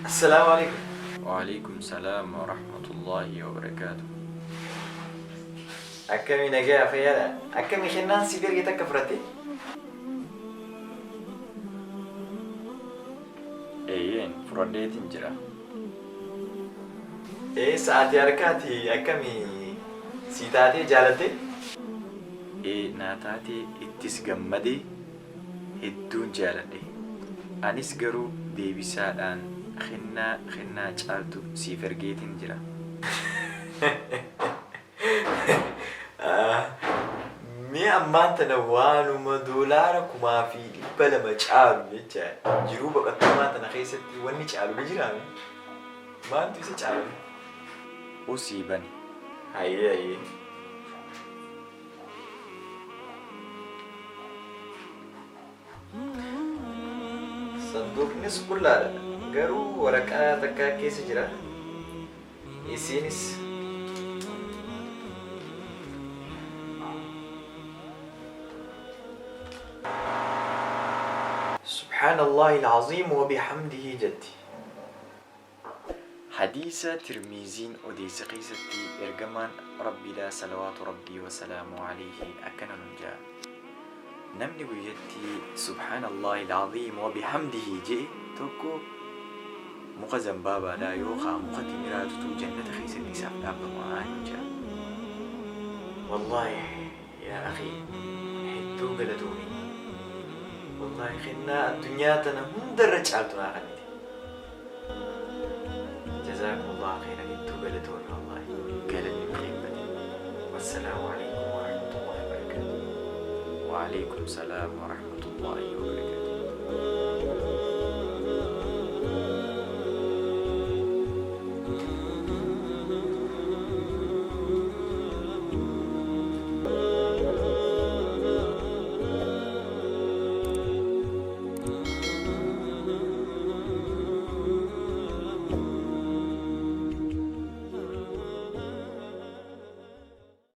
Assalaamu alaikum. Wa'alaikum salaam wa rahmatullahi wa barakaatu. Akkamii nagaya fayyaadha? Akkamii kennaan siif erge takka fudhatte? Eeyyeen fudhadheetin jira. Ee sa'aatii harkaati akkamii sii taatee jaalatte? Ee naa taatee ittis gammadee hedduun jaaladhe. Anis garuu deebisaadhaan kennaa kennaa caaltu siif ergeetin jira. Mee ammaan tana waanuma doolaara 2,200 caalu jecha jiruu baqattummaa tana keessatti wanni caalu ni jiraa mee? Maaltu isa caala mee? Usii bani. Hayyee hayyee. Sanduuqnis qullaadha. Garuu waraqaa takkaa keessa jira. Isiinis. Subhaanallaahi al-aziim wa bihamdihi jetti. Hadiisa Tirmiiziin odeesse keessatti Ergamaan Rabbiidhaa salawaatu Rabbii wa salaamuhu aleyhi akkana nun ja'a, Namni guyyatti Subhaanallaahi al-aziim wa bihamdihi je'e tokko muka zambaabaadhaa yookaa muka timiraatutu jannata keessatti isaaf dhaabbama nun ja'a. Wallaahi yaa akhii hedduu galatoomi. Wallaahi kennaa addunyaa tana hundarra caaltu naa kennite. Jazaakumullahu kheyran hedduu galatoomi wallahi galanni kee bade. Wassalaamu aleykum warahmatullahi wabarakatuh. Wa aleykum salaam wa rahmatullahi wa barakatuh.